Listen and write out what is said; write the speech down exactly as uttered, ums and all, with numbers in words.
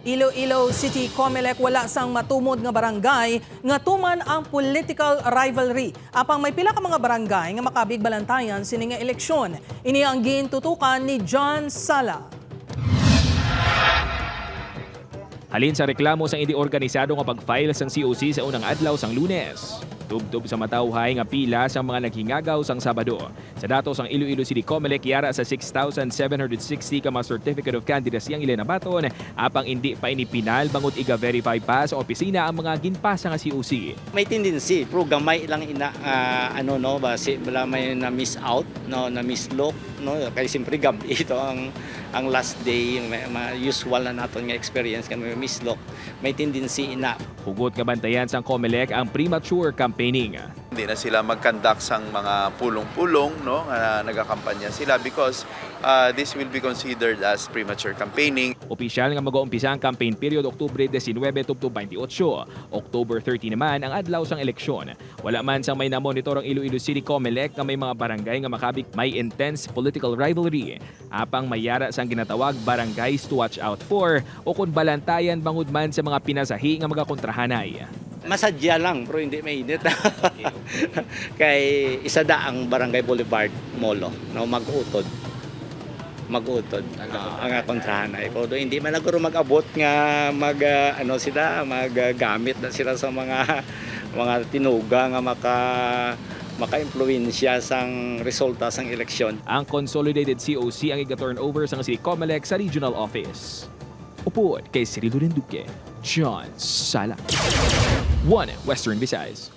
Iloilo City Comelec wala sang matumod nga barangay nga tuman ang political rivalry. Apang may pila ka mga barangay nga makabig balantayan sini nga eleksyon. Ini ang gintutukan ni John Sala. Halin sa reklamo sang indi organisado nga pag-file sang C O C sa unang adlaw sang Lunes. Tubtob sa matawhay nga pila sang mga naghingagaw sang Sabado. Sa datos, ang Iloilo City Comelec yara sa six thousand seven hundred sixty ka mga Certificate of Candidacy ang ila nabaton, apang indi pa ini pinal bangod iga-verify pa sa opisina ang mga ginpasa nga C O C. May tendency, pero gamay lang ina, ah, ano, no, basi wala may na-miss out, no, na-miss look, no, kay siyempre gabi ito ang ang last day, may, ma- usual na naton nga experience nga may miss look, may tendency ina. Hugot nga bantayan sang Comelec ang premature campaigning. Hindi na sila mag-conduct sang mga pulong-pulong, no, nga nagakampanya sila because uh, this will be considered as premature campaigning. Opisyal nga mag-uumpisa ang campaign period Oktubre diecinuebe tubtob twenty-eight. October thirty naman ang adlaw sang eleksyon. Wala man sang may namonitor ang Iloilo City Comelec nga may mga barangay nga makabig may intense political rivalry. Apang may yara sang ginatawag barangays to watch out for o kon balantayan bangod man sa mga pinasahi nga magakontrahanay. Masadya lang, pero hindi mainit. Kay isa da ang Barangay Boulevard Molo, no, mag-utod. Mag-utod ah, ang kontrahanay. Pero hindi man naguro mag-abot nga mag ah, ano sila, maggamit na sila sa mga mga tinuga nga maka maka-impluwensya sang resulta sang eleksyon. Ang Consolidated C O C ang iga-turnover sang City Comelec sa regional office. Upod kay Cirilo Renduque, John Sala. One Western Visayas.